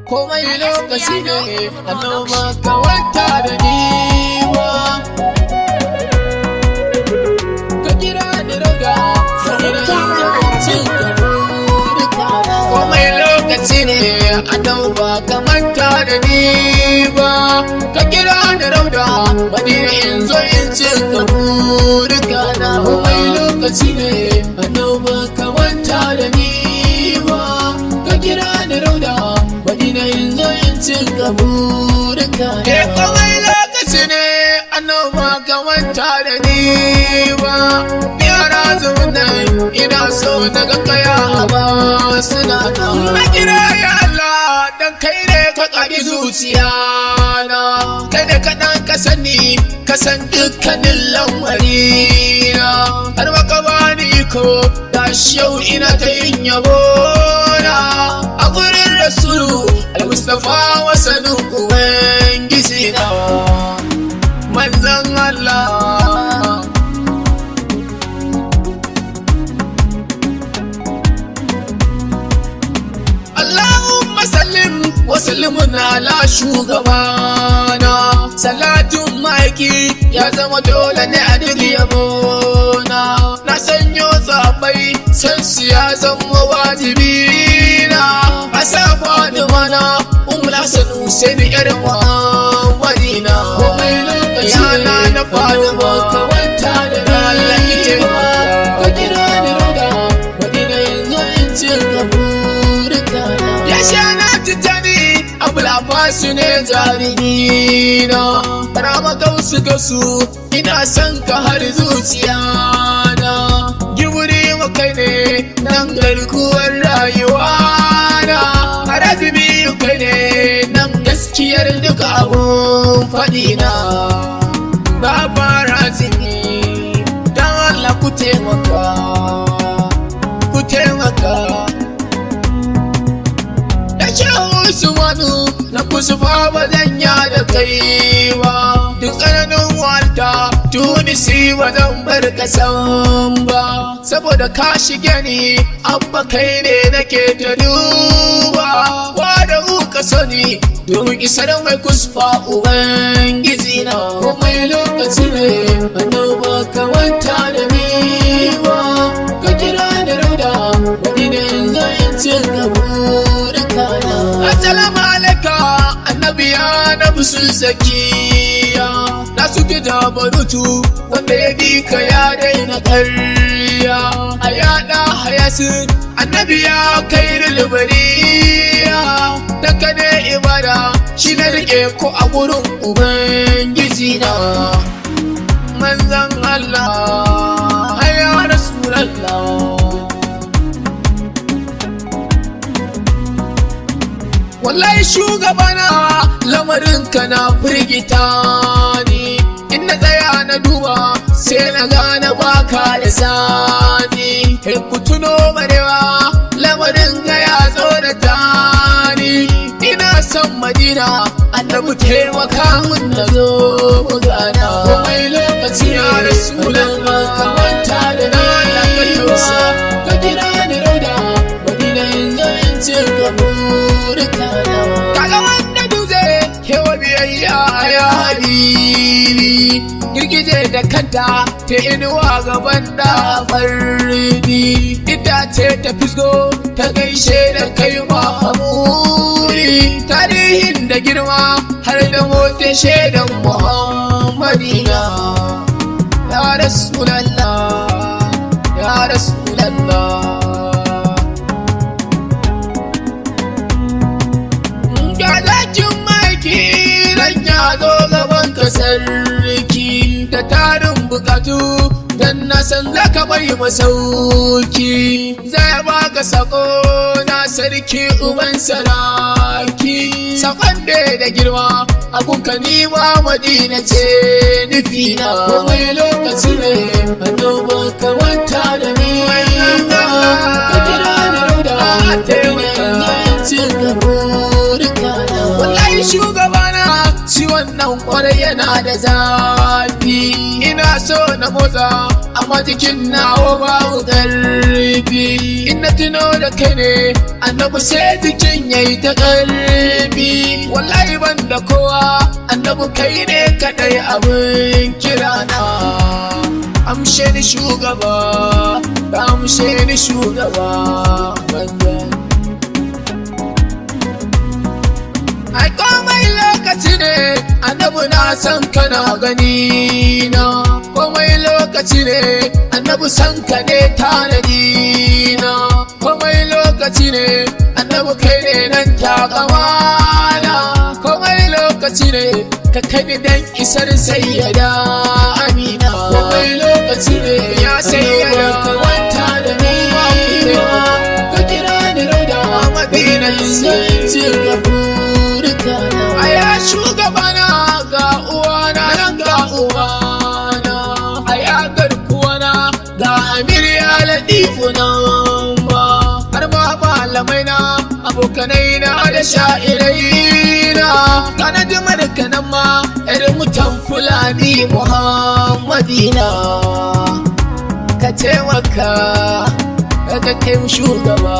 Komai lokaci ne, annoba ka wanta da ni ba. Ka kira ni rauda. Komai lokaci ne, annoba ka manta da ni ba. Ka kira ni rauda, Madina in zo in cika burika na. Komai lokaci ne, annoba ka manta da ni ba. Ka kira ni rauda, Madina in zo in cika burika na. Komai lokaci ne, annoba ka manta da ni ba. Yara zunan ina so na ga kaya ba suna nan. Na kira ya Allah, dan kai ne ka ƙari zuciya na. Kai ne kaɗan ka sani, ka san dukkanin lamari na. Har maka bani iko, gashi yau ina ta yin yabo na. A gurin Rasulu, Al-Mustapha wasanin Ubangiji na. Manzon Allah. Allahumma sallim wa sallimun ala shugabana. Salatin maiki ya zama dole ne a duk yabona. Na sanyo zabai san su ya zama wajibi na. Asa Fatima na Ummul Hasan Husaini yar Muhammadina. Komai lokaci yana na Fatima ka wanta da Allah ite ka kira ni rauda Madina yanzu in cika burika. Ya sha na tijani Abul Abbas ne jarumi na. Rama gausu gasu ina son ka har zuciya na. Giburi kai ne nan garkuwar rayuwa na. Harajibi kai ne nan gaskiyar duk abun faɗi na. Baba razini don Allah ku taimaka, ku taimaka. Da shehu Usmanu na kusufa ba zan ya da kai ba. Duk tsananin walta Tunisi ba zan bar kasan ba. Saboda ka shige ni, abba kai ne nake ta duba. Wa da ka sani domin isar mai kusfa Ubangiji na. Komai lokaci ne, annoba ka manta da ni ba. Ka kira ni rauda, Madina in zo in cika burika na. Assalamu alaika annabi ya nafsu zakiya. Na suke jabarutu wanda ya bi ka ya daina ƙarya. A yaɗa hayasin annabi ya kai bariya. Daga ne ibada shi na rike ko a gurin Ubangiji na. Manzan Allah, ya Rasulallah. Wallahi shugabana lamarinka na firgita ni. In na tsaya na duba sai na gane baka da sani. Kai ku tuno barewa lamarin ga ya tsorata ni. Ina son Madina annabi taimaka mun na zo mu gana. Komai lokaci ya Rasulallah ka manta da na ka kira ni rauda Madina in zo in cika burika na. Kaga wanda dutse kewa biyayya ya habibi. Girgije da kanta ta inuwa gaban da fardi. Itace ta fisgo ta gaishe da kai mahamuri. Tarihin da girma har da mota shaidan Muhammadina. Ya Rasulallah, ya Rasulallah. Ga zakin maki ran ya zo gaban ka sarki da tarin bukatu dan na san zaka bai masauki. Zai baka sako na sarki uban saraki. Sakon da da girma abun ka nima Madina ce nufina. Komai lokaci ne, annoba ka manta da ni ba. Ka kira ni rauda, Madina in zo in cika burika na. Wallahi shugabana ciwon nan Kwarai yana da zafi. Ina so na motsa, amma jikin nawa babu ƙarfi. Ina tuno da kai ne Annabi, sai jikin yayi ta ƙarfi. Wallahi ban da kowa Annabi, kai ne kaɗai abin kirana. Amshe ni shugaba, amshe ni shugaba banza. Ai komai lokaci ne Annabi, na san kana gani na. Komai lokaci ne Annabi, san ka ne tanadi na. Komai lokaci ne Annabi, kai ne nan takamana. Komai lokaci ne, ka kai ni dan isar Sayyada Amina. Komai lokaci ne ya Sayyada, ka wanta da ni, ka kira ni rauda Madina sun ci Aya shugabana, ga uwana nan, ga uwana. Aya garkuwana, ga Amir ya Latifu nan ba. Har ma malamai na, abokanai na da sha'irai na. Kana ji nan ma irin mutan Fulani Muhammadina. Ka taimaka, ka kai shugaba.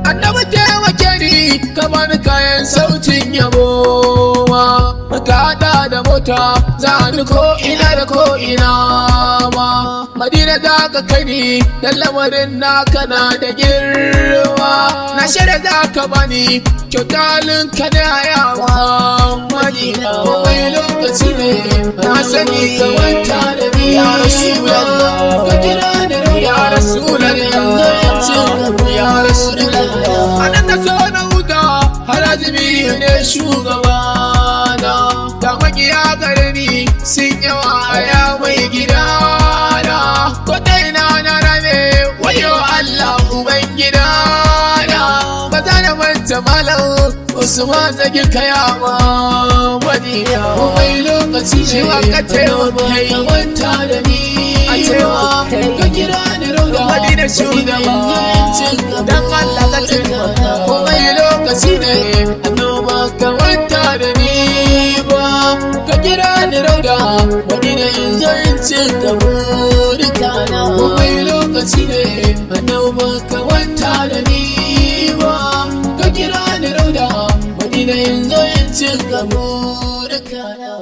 Annabi taimake ni, ka bani kayan sautin yabo ma. Ka haɗa da mota, za ni ko ina da ko ina ma. Madina za ka kai ni, dan lamarin naka na da girma. Na shirya za ka bani kyautalin ka na yawa Madina. Komai lokaci ne, na sani ka manta da ni. Ya Rasulallah, ka kira ni ya Rasulallah, ya Rasulallah. Anan na so na huta, har azumi ne shugabana. Da makiya gare ni sun yawa a ya mai gidana. Ko ta ina na rame, wayo Allah uban gidana. Ba za na manta malam Usman zagi kayama Madina. Komai lokaci shi wa ka taimaka, ka manta da ni. A taimaka, ka kira ni rauda Madina shugaba. Dan Allah ka taimaka. Komai lokaci ne annoba, ka manta da ni ba. Ka kira ni rauda Madina in zo in cika burikana. Komai lokaci ne annoba, ka manta da ni ba. Ka kira ni rauda Madina in zo in cika burikana.